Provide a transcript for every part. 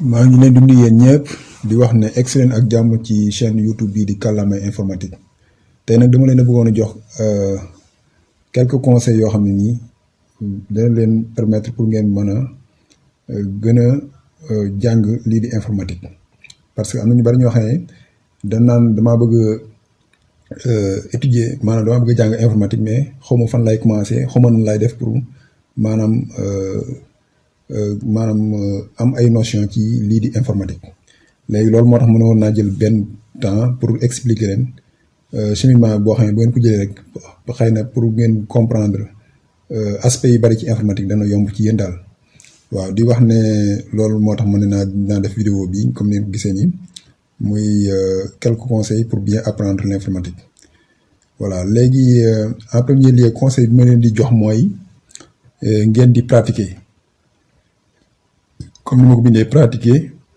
maa ngi leen di nuyu yéen ñëpp di wax ne excellent ak jàmm ci chaîne YouTube bii di Kàllaamay informatique tey nag dama leen a bëggoon a jox quelques conseils yoo xam ne nii dana leen permettre pour ngeen mën a gën a jàng lii di informatique parce que am na ñu bari ñoo xam ne dañ naan damaa bëgg étudier maanaam damaa bëgg a jàng informatique mais xaw ma fan lay commencer xaw ma nan lay def pour maanaam am ay notion ci lii di informatique léegi loolu moo tax mën woon naa jël benn temps pour expliquer leen cheminement boo xam ne bu ngeen ko jëlee rek xëy na pour ngeen comprendre aspect yu bari ci informatique dana yomb ci yéen daal waaw di wax ne loolu moo tax mën naa def vidéo bi comme ni nga ko gisee nii muy quelques conseils pour bien apprendre l'informatique voilà léegi en premier lieu conseil bi ma leen di jox mooy ngeen di pratiquer comme ni ma ko bindee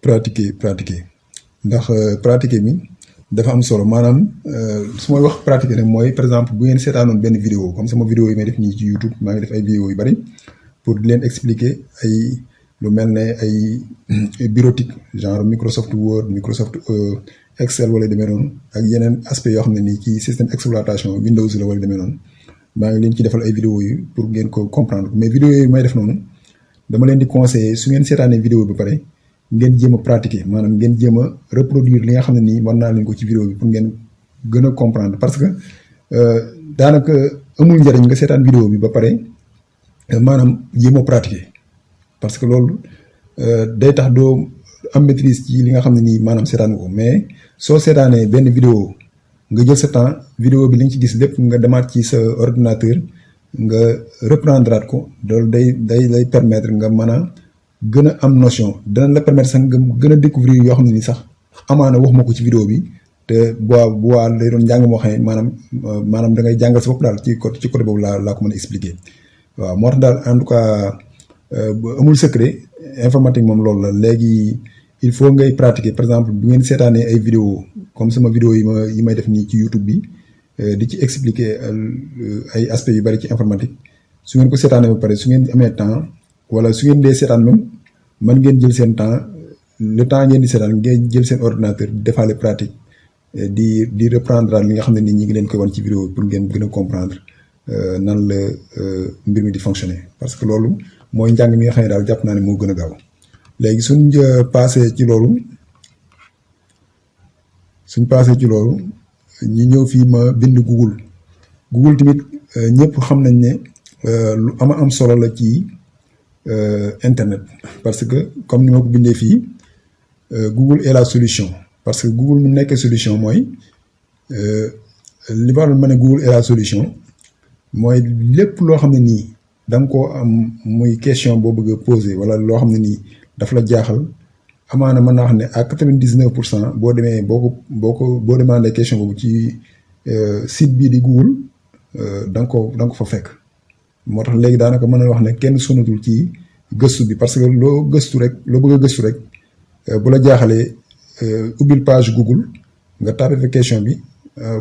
pratiquer ndax pratiquer mi dafa am solo maanaam su may wax pratiquer nag mooy par exemple bu ngeen seetaanoon benn vidéo comme sama vidéo yi may def nii ci YouTube maa ngi def ay vidéo yu bari pour di leen expliquer ay lu mel ne ay bureautique genre Microsoft Word Microsoft Excel wala demee noonu ak yeneen aspect yoo xam ne nii ci système exploitation Windows la wala demee noonu maa ngi leen ci defal ay vidéo yi pour ngeen ko comprendre mais vidéo yi may def noonu dama leen di conseiller su ngeen seetaanee vidéo bi pare ngeen jéem a pratiquer maanaam ngeen jéem a reproduire li nga xam ne nii war naa leen ko ci vidéo bi pour ngeen gën a comprendre parce que daanaka amul njariñ nga seetaan vidéo bi ba pare maanaam jéem a pratiquer parce que loolu day tax doo am maîtrise ci li nga xam ne nii maanaam seetaan ko mais soo seetaanee benn vidéo nga jël sa temps vidéo bi li nga ci gis lépp nga demaat ci sa ordinateur nga reprendre ko loolu day lay permettre nga mën a gën a am notion dana la permettre sax nga gën a découvrir yoo xam ne ni sax amaana wax ma ko ci vidéo bi te bu waa lay doon njàng moo xam ne maanaam da ngay jàngal sa bopp daal ci côté boobu laa ko mën a expliquer waaw moo tax daal en tout cas amul secret informatique moom loolu la léegi il faut ngay pratiquer par exemple bu ngeen seetaanee ay vidéo comme sama vidéo yi may def nii ci YouTube bi di ci expliquer ay aspects yu bari ci informatique su ngeen ko seetaanee ba pare su ngeen amee temps wala su ngeen dee seetaan même mën ngeen jël seen temps le temps ngeen di seetaan ngeen jël seen ordinateur defaale pratique di reprendre li nga xam ne nii ñi ngi leen koy wan ci vidéo pour ngeen gën a comprendre nan la mbir mi di fonctionner parce que loolu mooy njàng mi nga xam ne daal jàpp naa ne moo gën a gaaw léegi suñ passé ci loolu ñu ñëw fii ma bind Google tamit ñëpp xam nañ ne lu am solo la ci internet parce que comme ni ma ko bindee fii Google est la solution parce que Google mu nekkee solution mooy li ma ne Google est la solution mooy lépp loo xam ne nii da nga koo am muy question boo bëgg a poser wala loo xam ne nii daf la jaaxal amaana mën naa wax ne à 99% boo demee boo demandé question boobu ci site bii di Google da nga ko fa fekk moo tax léegi daanaka mën na wax ne kenn sonatul ci gëstu bi parce que loo bëgg a gëstu rek bu la jaaxalee ubbil page Google nga tapé fa question bi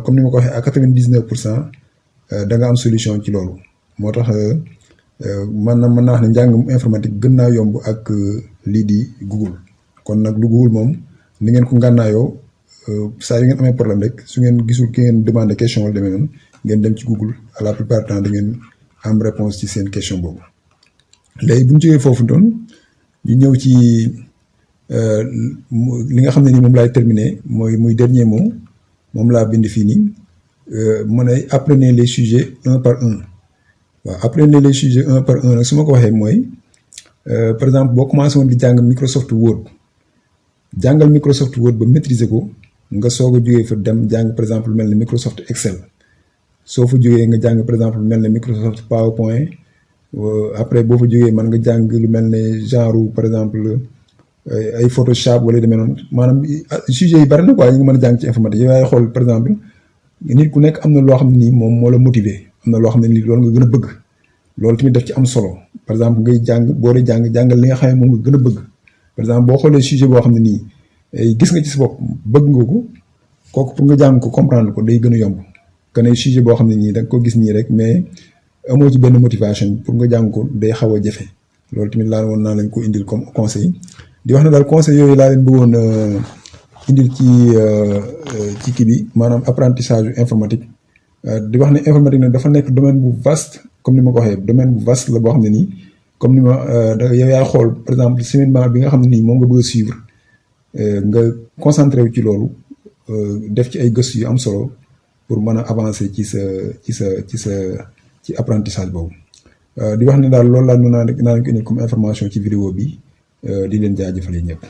comme ni ma ko waxee à 99% da nga am solution ci loolu moo tax mën naa wax ne njàngum informatique gën naa yomb ak lii di Google kon nag lu Google moom ni ngeen ko ngànnaayoo saa yu ngeen amee problème rek su ngeen gisul ki ngeen demandé question wala demee noonu ngeen dem ci Google à la plupart du temps da ngeen am réponse ci seen question boobu léegi bu ñu jógee foofu doon ñu ñëw ci li nga xam ne ni moom laay terminer muy dernier mot moom laa bind fii nii mu ne apprenez les sujets un par un waaw apprenez les sujets un par un nag su ma ko waxee mooy par exemple boo commencé woon di jàng Microsoft Word jàngal Microsoft Word ba maîtriser ko nga soog a jógee fa dem jàng par exemple lu mel ne Microsoft Excel soo fa jógee nga jàng par exemple lu mel ne Microsoft PowerPoint après boo fa jógee mën nga jàng lu mel ne genre par exemple ay Photoshop wala demee noonu maanaam sujet yi bari na quoi ñu ngi mën a jàng ci informatique yow yaay xool par exemple nit ku nekk am na loo xam ne nii moom moo la motiver am na loo xam ne nii loolu nga gën a bëgg loolu tamit daf ci am solo par exemple ngay jàng boo dee jàngal li nga xam ne moom nga gën a bëgg par exemple boo xoolee sujet boo xam ne nii gis nga ci sa bopp bëgg nga ko kooku pour nga jàng ko comprendre ko day gën a yomb que ne sujet boo xam ne nii da nga ko gis nii rek mais amoo ci benn motivation pour nga jàng ko day xaw a jafe loolu tamit laa woon naa lañ ko indil comme conseil di wax ne daal conseil yooyu laa leen bëggoon indil ci kii bi maanaam apprentissage informatique di wax ne informatique nag dafa nekk domaine bu vaste comme ni ma ko waxee domaine bu vaste la boo xam ne nii comme ni ma yow yaay xool par exemple cheminement bi nga xam ne nii moom nga bëgg a suivre nga concentré wu ci loolu def ci ay gëstu yu am solo pour mën a avancer ci apprentissage boobu di wax ne daal loolu laa naa leen ko indil comme information ci vidéo bi di leen jaajëfal ñëpp.